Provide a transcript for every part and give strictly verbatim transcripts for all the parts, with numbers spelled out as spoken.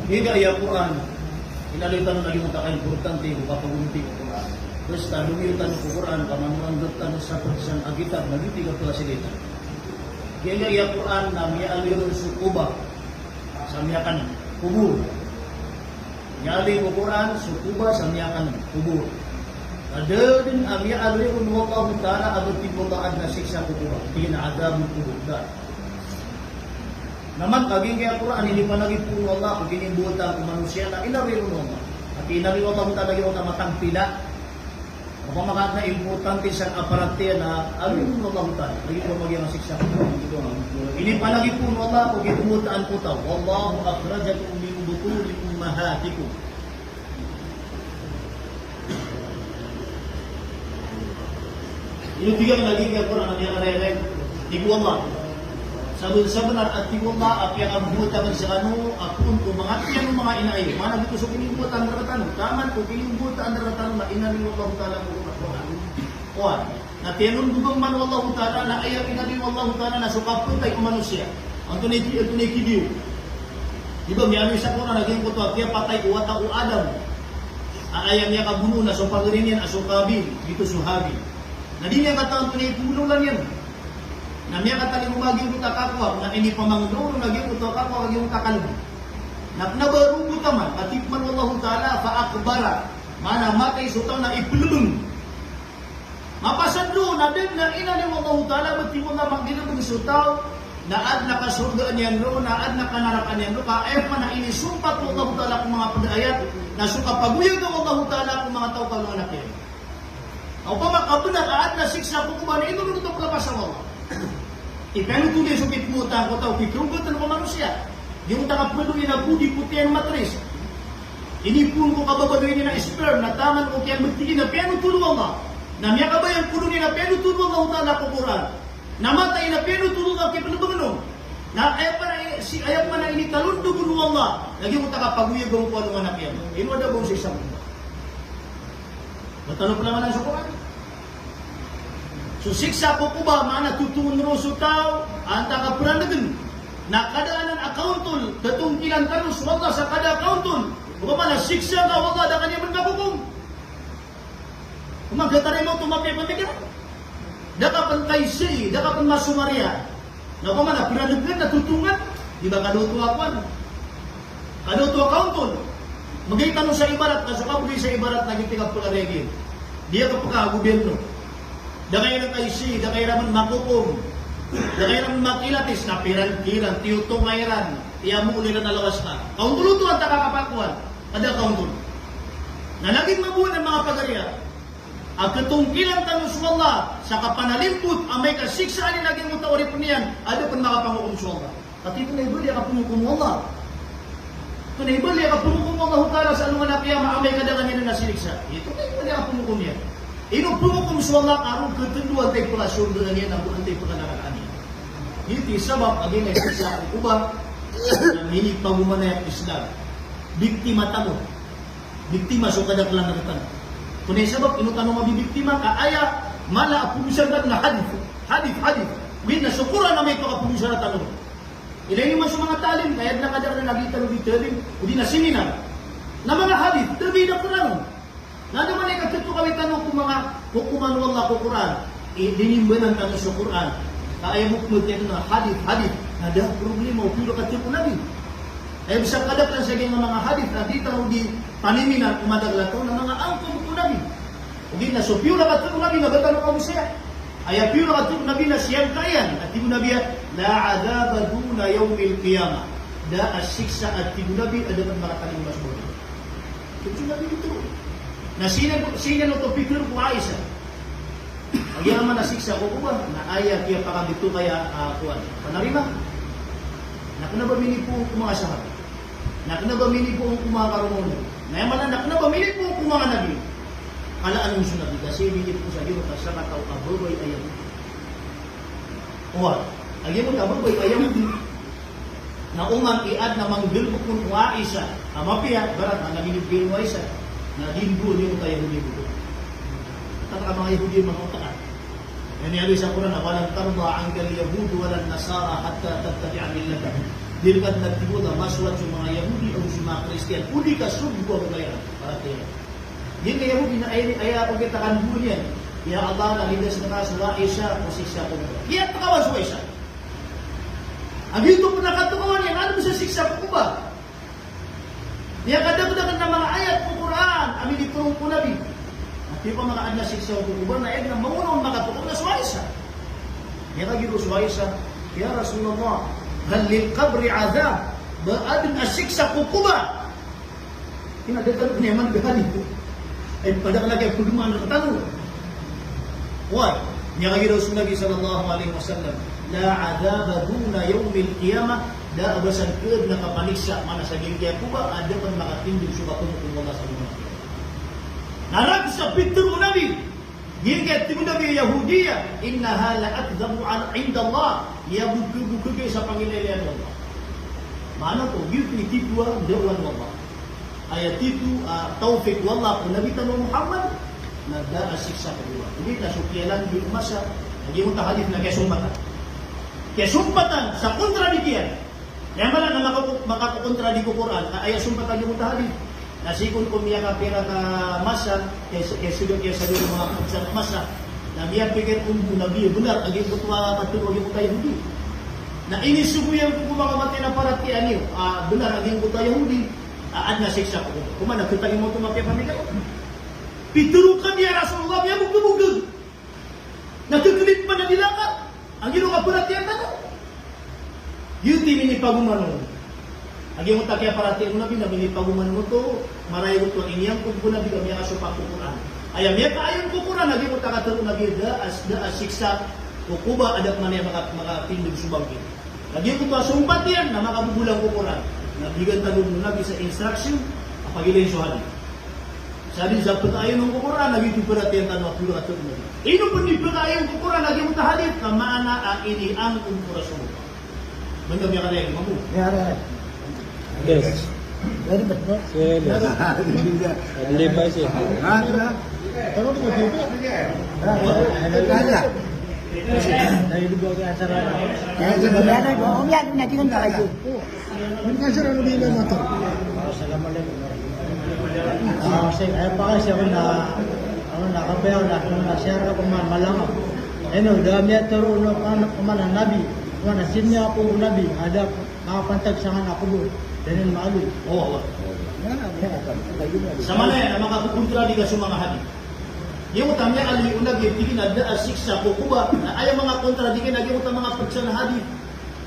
Giyangkaya Qur'an, inaloy tano na giyangkoto a kaimportante ko kapagonoti ko Qur'an. Basta lomiyo tano ko Qur'an, ka manoandat tano sa pagsan a kitab na giyoto i kapasagay tano. Giyangkaya Qur'an na miyaaloy ron so quba sa miyakanan, kubur. Miyaaloy ko Qur'an so quba sa miyakanan, kubur. Na da dn a miyaaloy ron o Allahu Ta'ala a ba tibola adn a siksa ko quba. Tig iyan a adhabul qubur. Da. Na man ka giyangkaya Qur'an, inipanagi pn o Allah ko kinimbowatan ko manosiya na inaroy ron o Allah. Ati inaroy o Allahu Ta'ala giyangkoto a matag pila. Opama ka adn a importante sa aparat iyan na aloy ron o Allahu Ta'ala. Lagid o ba giyangkaya siksa. Inipanagi pn o Allah ko kinimbowatan ko taw. "Wallahu akhrajakum min butuni ummahatikum." Ino tig iyan a lagid iyan ko na miyakaraya, tig o Allah. Sabnar, sabnar a tig o Allah a piyakambowat akn skano a poon ko manga tiyan o manga ina iyo. Maana giyoto so kinimbowatan rktano. Taman ko kinimbowatan rktano na inaroy o Allahu Ta'ala ko Qur'an. Oway. Na tiyanondog man o Allahu Ta'ala na aya inaroy o Allahu Ta'ala na so kapatay o manosiya. Antonaa i ki-, antonaa i kidiyo. Di ba, miyaaloy sa Qur'an a giyangkoto a kiyapatay o wata o Adam a aya miyakabono na so pagari niyan a so Qabil, giyoto so Habil. Na di niyan katawan antonaa i pnggolaola niyan. Na miyakatalingoma giyangkoto a kakowa, na inipamangndao ron a giyangkoto a kakowa a giyangkoto a kalb. Na kna ba roo bo taman, ka tig man o Allahu Ta'ala, fa aqbara. Maana matay so taw na iplbng. Mapasad roo na da dn a inaroy o Allahu Ta'ala, ba tig o Allah, mangilbng so taw, na adn a kasorgaan iyan roo, na adn a kanarakaan iyan roo, ka aya pman a inisompat o Allahu Ta'ala ko manga pd a ayat, na so kapagoyaga o Allahu Ta'ala ko manga taw ko alongan a qiyamah. Opama ka bnar a adn a siksa ko quba na ino ron oto plapasa o Allah. Ipanotol iyan so kipmbowatan ko taw, kipmbowatan ko manosiya. Giyangkoto a kapmado iyan a body ko tiyan matris. Inipoon ko kababaloy niyan a sperm, na taman ko kiyambtigi na piyanotol o Allah. Na miyakabaya ko body niyan na piyanotol o Allahu Ta'ala ko Qur'an. Na matay na piyanotol o Allah ko kiplbng on. Na aya pman a, si, aya pman a initalondog on o Allah. Na giyangkoto a kapagoyaga on ko alongan a qiyamah. Ino a da ba on siksa ko quba. Ba tano pn langowan so Qur'an? So siksa ko quba, maana totongon roo so taw, antaa ka prandgn. Na kada anan a kaontol, ttongkilan tano so Allah sa kada a kaontol. Opama na siksa ka o Allah, da ka niyan pn kakokom. Opama ka tarima oto mapiya pamikiran. Da ka pn kaisii, da ka pn masomariya. Na opama na prandgn na totongan, di ba, kada oto a kowan. Kada oto a kaontol. Mbgay tano sa ibarat, na so kabgay sa ibarat na giyoto i kapkharaya giya. Di a kapkha a gobyerno. Da ka iran kaisii, da ka iran pn makokom. Da ka iran pn makilatis, na piran kiran, tiyotonga iran, tiyamoli iran a lawas ka. Kaontol oto antaa ka kapakowan. Kada kaontol. Na lagid mambo anan manga pagariya a ttongkilan tano so Allah sa kapanalimbot amay ka siksaan iyan a giyangkoto a oripn iyan a da pn makapangokom so Allah. Ka tig iyan a tonaa i bali a kapngokom o Allah. Tonaa i bali a kapngokom o Allahu Ta'ala sa alongan a qiyamah amay ka da ka niyan siniksa. Tonaa i bali a kapngokom iyan. Ino pngokom so Allah ka roo ktndo antaa i pkasorgaan iyan ago antaa i pkanarakaan iyan. Giyoto i sabap a giya i siksa ko quba na minipagomanay ko Islam. Biktima tano. Biktima so kadaklan rktano. Tonaa i sabap ino tano mabibiktima, ka aya mala a pmbisar tano na hadith. Hadith, hadith. Ogaid na so Qur'an a maito a pmbisar tano. Ilay niyo man so manga ta'lim, ka aya dn a kadaklan a di tano di ta'lim, odi na seminar. Na manga hadith, tabiya da Qur'an. Na da man i kathatokawi tano ko manga hokoman o Allah ko Qur'an. I, di niyo mbanan tano so Qur'an. Ka aya mokmot iyan na hadith, hadith. Na da a problema o piyo rka tharo ko Nabi. Aya bs a kadaklan sa giyangkai a manga hadith na di tano di paniminan ko madakl a taw na manga angkob ko Nabi. Ogaid na so piyo rka tharo ko Nabi na ba tano kabosaya. Aya piyo rka tharo ko Nabi na siyangka iyan. A tig o Nabi a, "La adhaba duna yawmil qiyamah." Da a siksa, a tig o Nabi, a da pn makatalingoma so bagi. Tig o Nabi gioto. Na sii niyan, sii niyan oto pitharo ko Aisha. Aya man a siksa ko quba, na aya kiyapakagitokaya a kowan, panarima. Na kna ba minipoon ko manga sahaba. Na kna ba minipoon ko manga karoma o Nabi. Na aya man a na kna ba minipoon ko manga nabi. Kalaan on so Nabi, ka sii minipoon sa giyangkoto a sakataw a babay a Yahudi. Oway, a giyangkoto a babay a Yahudi. Na oman i adn a manggalbk on ko Aisha a mapiya, ibarat na minipoon ko Aisha. Na di ndod iyan o Yahudi bo. Taman a manga Yahudi a manga otak. Aya miyaaloy sa Qur'an a, "Wa lan tarda anka al-yahudu wa lan nasara hatta tattabi'a millatahum." Di rka dn, a tig o Allah, masowat so manga Yahudi ago so Manga Kristiyan, o di ka so bo a babayaan, para tiyan. Giya Yahudi na aya, aya ko kita kan bo niyan. Ya Allah, na lidas ngka so Aisha ko siksa ko kubor. Giya takawan so Aisha. Agi to pn a katokawan iyan, adn sa siksa ko kubor. Miyakadakdakl a manga ayat ko Qur'an a miniporo ko Nabi. Ati ko manga adn a siksa ko kubor na aya dn a manga on makatokawan na so Aisha. Miyakagiraw so Aisha, "Ya Rasulullah, hal lil qabri adhab?" Ba adn a siksa ko kubor? Ino, da tano pn iyan man bihani ko. Ay, padakl a kiyapagmaan rktano. Oway, miyakagiraw so Nabi sallallahu alaihi wasallam, "La adhaba duna yawmil qiyamah." Da a ba san kna a kapaniksa, maana sa giyangkaya kubor a da pn makatindg so katomo ko Allah sa alongan a qiyamah. Na rk sa pitharo o Nabi, giyangkaya tig o Nabi a Yahudiya, "Innaha la akdhabu ala, inda Allah." Miyabokbok aya sa pangilalayan o Allah. Maana oto, giyoto i titho a dawa o Allah. Aya titho a tawfiq o Allah ko Nabi tano a Muhammad, na da a siksa ko kubor. Odi na so kiyalangowan a masa, na giyoto a hadith na kiyasompatan. Kiyasompatan sa kontradikiyan. Aya maana na maka-, makakokontradi ko Qur'an, ka aya sompatan giyoto a hadith. Na sii kon ko miyakapira ka masa, kiyas-, kiyasodog, kiyasodog o manga kabsar a masa. Na miyapikir on ko Nabi, bnar a giyangkoto a katharo a giyangkoto a Yahudi. Na inisogo iyan ko manga matay na paratiyaya niyo, a bnar a giyangkoto a Yahudi, a adn a siksa ko kubor. Koman a khatima oto a mapiyapamigay. Pitharo kami ya Rasulullah, miyabokbok. Na khaklid pn a dila ka. Agi ron ka paratiyaya tano. Giyoto i minipagoman on. Agi ron a kiyaparatiyaya o Nabi na minipagoman on oto, marayag oto a iniyangkob ko Nabi ka miyakasopak ko Qur'an. Aya miyakaayon ko Qur'an, agi ron a katharo o Nabi da a, da a siksa ko kubor a da pman iyan maka-, makatindg so bangkit. Agi ron a sompat iyan na makabobolang ko Qur'an. Na bigan tano o Nabi sa instruction a pagilayn so hadith. Sa di sa pkaayon ko Qur'an, agi ron a paratiyaya tano a pira ka tano. Ino pn di pkaayon ko Qur'an, agi ron a hadith, ka maana a iniangkob ko Rasulullah. Banda miyakarayag, Imam. Miyakarayag. Yes. Very good, no? Yes. Adli ba siya? Ha, ha? Tama ba? Ha? Kaya. Kaya, kaya, kaya, kaya. Hindi ka sila nabili na to. Assalamu alaikum. Ah, sir, aya pakay sir na, ano, na kabayaw na, na sir na kuman malangaw. Ino, da miyatharo on ko man, ko man a Nabi, ko man a siniya ko Nabi, a da makapantag sangkanan a kobor, da niyan maaloy. Oo, oo. Sa maana iyan na makakokontradi ka so manga hadith. Giyoto a miyaaloy o Nabi, tig iyan a da a siksa ko kobor, na aya manga kontradi niyan na giyoto a manga pd sa hadith.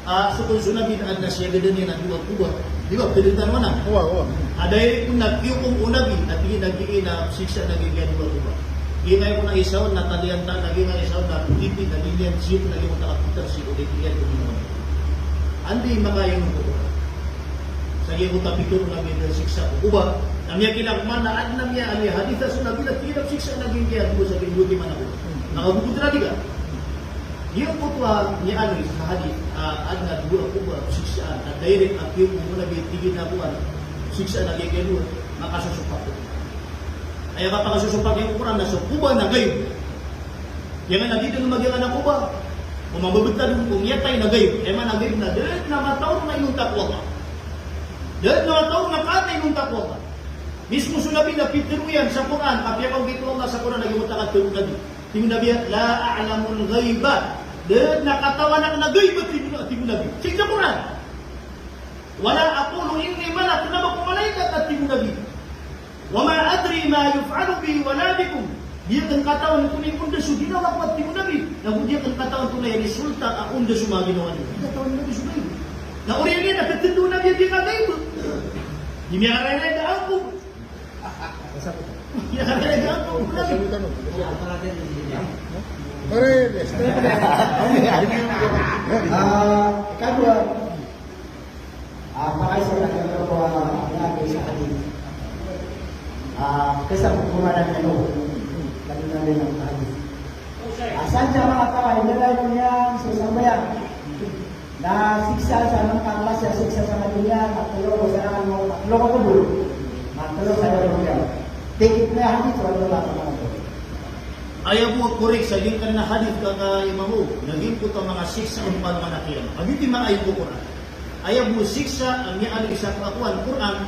Ah, so kon so Nabi na adn a siyagadan iyan a dowa kobor. Di ba, pd tano anan? Owa, owa. A da iyan kon na kiyokom o Nabi, a tig iyan a giya na siksa na giya dowa kobor. Giya kon a isa on na taliyan ta, na giya isa on na piti, na giya siyot, na giya on na kapitar siyot, di tig iyan kon. Anda i makayon ko. Sa giyoto a pitharo o Nabi a siksa ko kobor. Na miyakilala man na adn a miyaaloy a hadith a so Nabi na tig iyan a siksa na giya dowa sa giya dowa timan a kobor. Na kagogotra di ka. Giyoto a miyaaloy sa hadith, ah, adn a dowa kobor a siksaan, a direct a kiyokom o Nabi, tig iyan a kowan, siksaan a giya dowa, makasosopak. Aya kapakasosopak iyan ko Qur'an na so kobor na gayb. Giyanan a di dn magiyanan a kobor. Ko mababtad on, ko miyatay na gayb. Aya maana a gayb na da dn a mataw na inonta ko Allah. Da dn a mataw na kaadn a inonta ko Allah. Mismo so Nabi na pitharo iyan sa Qur'an, a piyakaogit o Allah sa Qur'an a giyoto a katharo o Nabi. Tig o Nabi a, "La a'lamul ghaiba." Da dn a katawan akn a ghaib, tig o, tig o Nabi. Sii sa Qur'an. "Wa la aqulu inni malak," na ba ko malaikat, a tig o Nabi. "Wa ma adri ma yuf'alu bi wa la bikum." Di akn katawan antonaa i onda so ginawa ko, a tig o Nabi. Na go di akn katawan antonaa i resulta a onda so manga ginawa niyo. Di katawan o Nabi so ghaib. Na oriyan iyan na katndo o Nabi a giyangkai a ghaib. Di miyakarayag angkob. Ah, ikadowa, ah, pakaiza na kiyatoroa niyan sa hadith. Ah, kisatokawan iyan o, kaniyan na hadith. Ah, sadn sa manga taw a inilay niyan so sambayang. Na siksa sa manga masa, siksa sa dunya, na tlo ko sa, na tlo ko kobor. Na tlo sa dunya. Tikit na hadith, wala na tama ko. Aya bo a korek sa giyangkanan a hadith ka, ka Imam o, na giyangkoto a manga siksa o pman a qiyamah. Agi ti manga aya ko Qur'an. Aya bo siksa a miyaaloy sa kowan, Qur'an,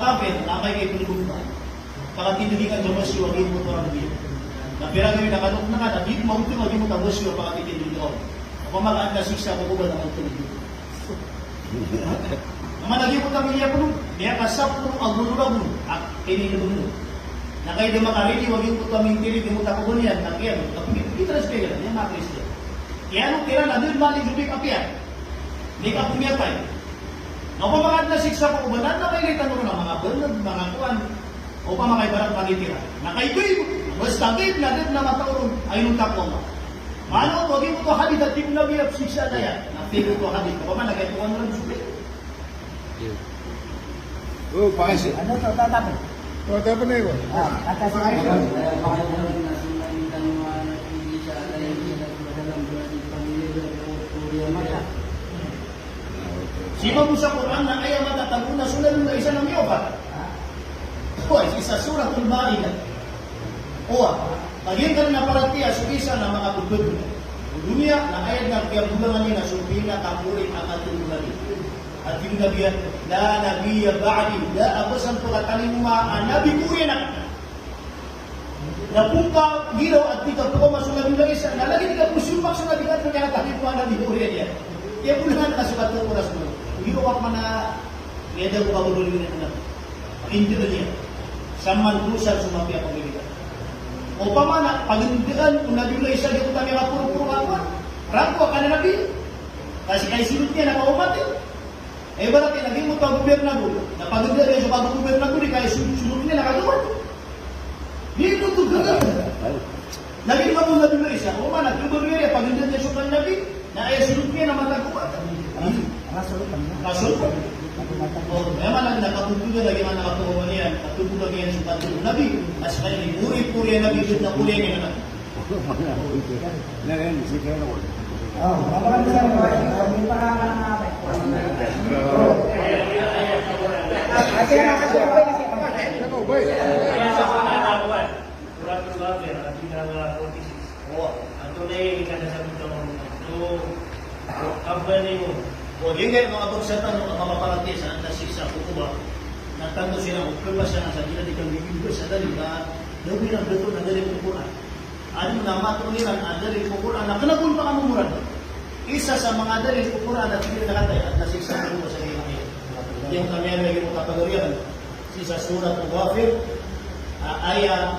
kafir, na amay ka ipnbomba. Pakatindg iyan sa masiwa a giyangkoto a raranggiyan. Na pira gawii na kanoknaka na di maontong a giyangkoto a masiwa a pakatindg iyan. Opama ka adn a siksa ko koban na maontong iyan. Na mana giyangkoto a miyapno, miyakasapolo a golo ragon a kininbng. Na kagiya da makaridi o giyangkoto a mintiri, giyangkoto a koban iyan, na kiyan, na pitharo iran, iya manga Kristiyan. Kiyan o kiran a da dn mali so di kapiya. Di ka pmiyatay. Na opama ka adn a siksa ko koban, na kailay tano ron a manga bneg, manga kowan. Opama ka ibarat panitir. Na kagiya, basta kagiya na da dn a mataw ron a inonta ko Allah. Maana oto, giyangkoto a hadith a tig o Nabi a siksa daya. Na tig oto a hadith, opama na kagiya kowan ron so di. O, paisi. Ano to, tatap? O, tatap na iwan. Ah, atas na iwan. Sii mambo sa Qur'an na aya matatago na so Nabi Isa na miyopat. Oway, sii sa Suratul Ma'idah. Oway, a giyangkanan a paratiyaya so Isa na makapagbago. Doniya na aya dn a kiyabolangan iyan na so pinakapori a katoronan iyan. A tig o Nabi iyan, "La nabiyya ba'di," da a ba san pkatalingoma a nabi ko oriyan akn. Na pn pagiraw a tig a pkaoma so Nabi Isa, na lagid i kapzompak so Nabi ka pn iyan a talingoma a nabi ko oriyan iyan. Kiyabolangan ka so katoronan iyan. Giraw a pman a, iya da ko kaboloy iyan a nabi. Pagindaan iyan. Saman dosa so mapiya pagindaan. Opama na pagindaan o Nabi Isa giyangkoto a miyakaporoporo a kowan. Rangko a kananabi. Ka sii ka isolot iyan na kaomat iyan. Ibarat iyan a giyangkoto a gobirnador. Na pagindaan iyan so kagobirnador, di ka isolot iyan na kagawad. Di oto gagawad. Na giyangkoto a Nabi Isa, opama na gobirnador iyan, pagindaan iyan so kananabi. Na aya solot iyan na matag o ba? Rasul. Rasul. O, aya maana na kapagthowa lagid iyan na kapagthowa iyan, kapagthowa lagid iyan so katoronan o Nabi. Mas kaya ni pori, pori a Nabi, so na pori a Nabi. Suratul Ghafir, a di na nga forty-six. O, antonaa i kadasam tano? So, kampani mo. O, di nga, manga bagsa tano a mapaparatiyaya sa adn a siksa ko koban. Na tanto siran ko kpasang sa di na di kami bibigay sa dalil na, daw iran beto na dalil ko Qur'an. Adi na mato iran a dalil ko Qur'an na kna ko pakamomorad. Isa sa manga dalil ko Qur'an na tig iran a kataya adn a siksa ko koban sa giyangkai. Giyangkai a lagid o kapagariyan. Sii sa Suratul Ghafir, a, aya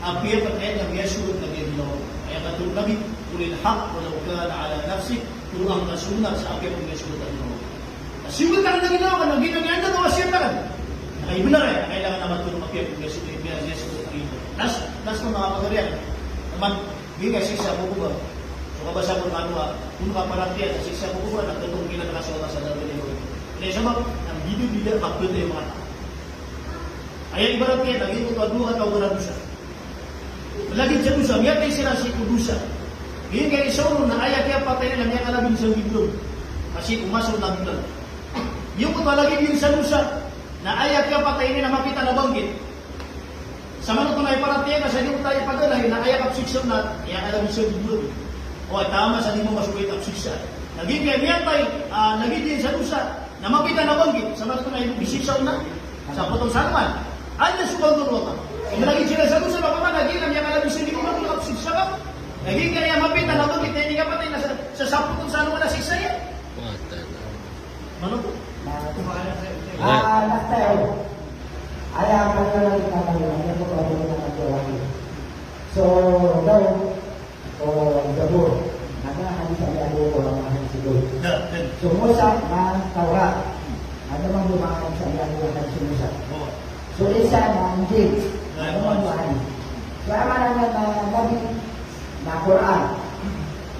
Apiya pn aya na miyasorat na ginawa. Aya katharo o Nabi, "Qulil haqq walaw kana ala nafsik." Tharoa ngka so bnar sa apiya pn miyasorat na ginawa. Siyogat ka na ginawa ka, na ginawa niyan na wasiyat ka. Na kay bnar aya, kailangan a matharo apiya pn miyasorat, miyasorat na ginawa. Nas, nas ko manga pagari iyan. Taman, Giya siksa ko kobor. So kabasa ko kano a, ino ka paratiyaya sa siksa ko kobor, na totong kiran ka so Allah sa darpa niyan. Ino sabap, na bida-bida a kapatay o manga taw. Aya ibarat iyan, lagid oto a dowa kataw a dosa. Lagid sa dosa, miyatay siran sii ko dosa. Giya isa on na aya kiyapatay iyan na miyakalabi sa gibron. Kasi omaso na gibron. Giyoto a lagid iyan sa dosa, na aya kiyapatay iyan na mapita na bangkit. Samanoto na iparatiyaya ka sa di oto a ipaganay na aya kapsiksa on na, aya ka lagid sa gibron. O, tama sa di mo masubay kapsiksa. Lagid iyan miyatay, ah, lagid iyan sa dosa, na mapita na bangkit. Samanoto na ipasiksa on na, sa potol sa alongan. Anda so bangkit o Allah? Iyan lagid siran sa dosa, baka man, lagid iyan miyakalabi sa gibron, kapsiksa ka. Lagid iyan mapita na bangkit, na iyan kapatay na sa, sa sapotol sa alongan na siksa iyan. Mano po? Ah, last time. Aya, kami na lang yung tatanong, ano po ba yung mga nagkawain? So, daw, o Zabur, na mga hadis sa Abu Bakar, mga hadis ito. So, Musa, na Tawrat. Ano mang mga hadis sa Abu Bakar, si Musa. So, Isa na Injil. Ano mang mga hadis. So, ang mga na, na, Nabi, na Qur'an.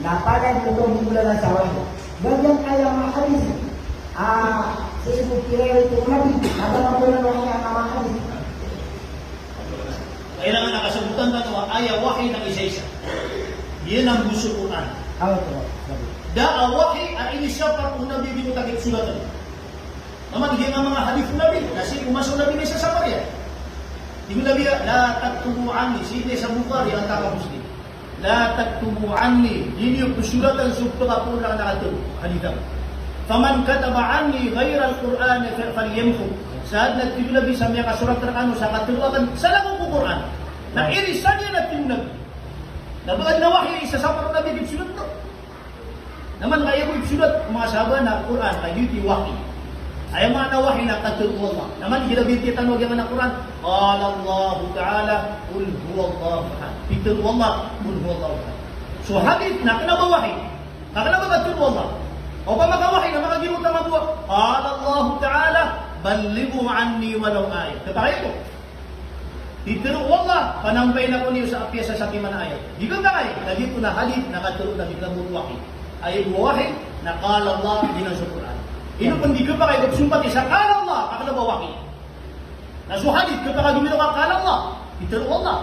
Na pagay ko itong himula na sa wahyu. Ganyan kaya mga hadis. Ah, sa ibig kira itong Nabi. Nagana ko na wahyu ang mga hadis. Kailangan a kasabotan tano a aya wahi na isa-isa. Iyan ang buso Qur'an. Aw, ito. Da a wahi a inisapar o Nabi di mo takit sulatan. Taman giya nga manga hadith o Nabi, na sii ko masa o Nabi na isasapar iyan. Tig o Nabi, "La taktubu anni," sii sa Bukhari antaa ka Muslim. "La taktubu anni," di niyo pzoratan so pkapoon akn a katharo. Hadith akn. "Faman kataba anni ghayral Qur'an fa-, falyamhu." Sa adn a tig o Nabi sa miyakasorat rkano sa katharo akn sa langon ko Qur'an. Na irisan iyan a tig o Nabi. Na ba adn a wahi a isasapar o Nabi di pzorat. Taman ka aya bo ipzorat o manga sahaba na Qur'an, ka giyoto i wahi. Aya maana wahi na katharo o Allah. Na man, igira bitiya tano giyangkanan a Qur'an, qala Allahu ta'ala, qul huwallahu ahad. Pitharo o Allah, qul huwallahu ahad. So hadith na kna ba wahi. Ka kna ba katharo o Allah. Opama ka wahi na makagiroto a mabuwa. Qala Allahu ta'ala, ballighu anni walaw ayah. Khapakay oto. Pitharo o Allah, panampayan ako niyo sa apiya sa satiman a ayat. Di khapakay, na giyoto na hadith, na katharo na di kna ba oto wahi. Aya bo a wahi, na qala Allah, giyanan so Qur'an. Ino pn di khapakay, ka pzompati sa qala Allah, ka kna ba wahi. Na so hadith, khapakay gomiraw ka qala Allah, pitharo o Allah.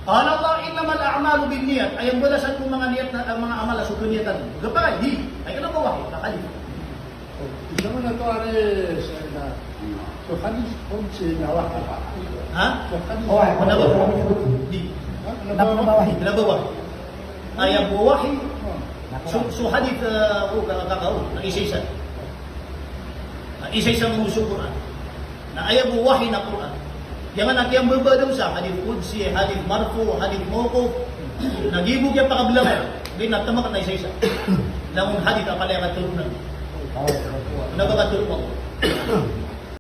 Qala Allah, innamal a'malu binniyat. Aya mbalasan ko manga niyat na, manga amal a so kaniyatan. Khapakay, di. Aya kna ba wahi, ka hadith. Isa man oto ari sa ina. So hadith qudsi na wahi. Ha? So hadith. Oh, ay, kna ba wahi? Di. Ha? Kna ba wahi? Kna ba wahi? Aya bo a wahi. Oh. So, so hadith, eh, o, ka, ka, ka, o, na isa-isa. Na isa-isa mambo so Qur'an. Na aya bo a wahi na Qur'an. Giyangkanan a kiyambabaya on sa hadith qudsi, hadith marfu', hadith mawquf. Na giya bo kiyapakablalan. Di na tama ka na isa-isa. Langon hadith a palaya katharo o Nabi. Kna ba katharo o Allah.